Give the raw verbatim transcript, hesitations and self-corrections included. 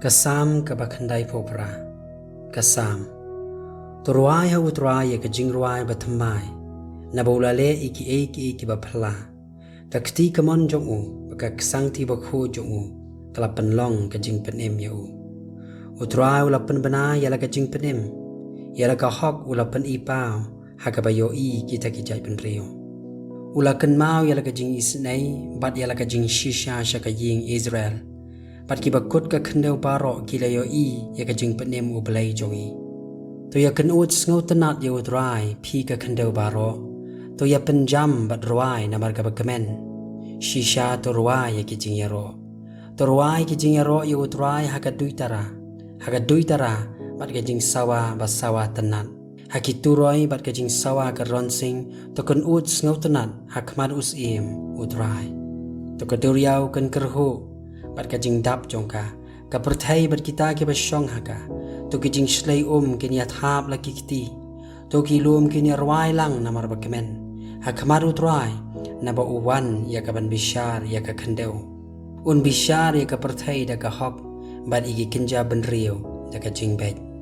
Ka Salm kaba khyndai phew phra. Ka Salm. To rwai ha U Trai ïa ka jingrwai bathymmai, naba u la leh ïa kiei kiei kiba phylla. Ka kti kamon jong u bad ka ksangti bakhuid jong u ka la pynlong ka jingpynim ïa u. U Trai u la pynbna ïa la ka jingpynim, ïa la ka hok u la pyni paw ha kaba ïohi kita ki jaitbynriew. U la kynmaw ïa la ka jingisynei bad ïa la ka jingshisha sha ka ïing Israel, bad kiba kut ka khyndew baroh ki la ïohi ïa ka jingpynim U Blei jong ngi. To ïa kynud sngewtynnat ïa U Trai, phi ka khyndew baroh. To ïa pynjam bad rwai namar kaba kmen. Shisha to rwai ïa ki jingïaroh. To rwai ki jingïaroh ïa U Trai ha ka duitara, ha ka duitara bad ka jingsawa ba sawa tynnat. Ha ki turoi bad ka jingsawa ka ronsing to kynud sngewtynnat ha khmat U Syiem U Trai. To ka duriaw kan kyrhuh bad ka jingdap jong ka, ka pyrthei bad kita kiba shong ha ka. To ki jingshlei um kin ïa thap la ki kti. To ki lum kin ïa rwai lang namar ba kmen ha khmat U Trai, naba u wan ïa ka ban bishar ïa ka khyndew. Un bishar ïa ka pyrthei da ka hok, bad ïa ki kynja bynriew da ka jingbeit.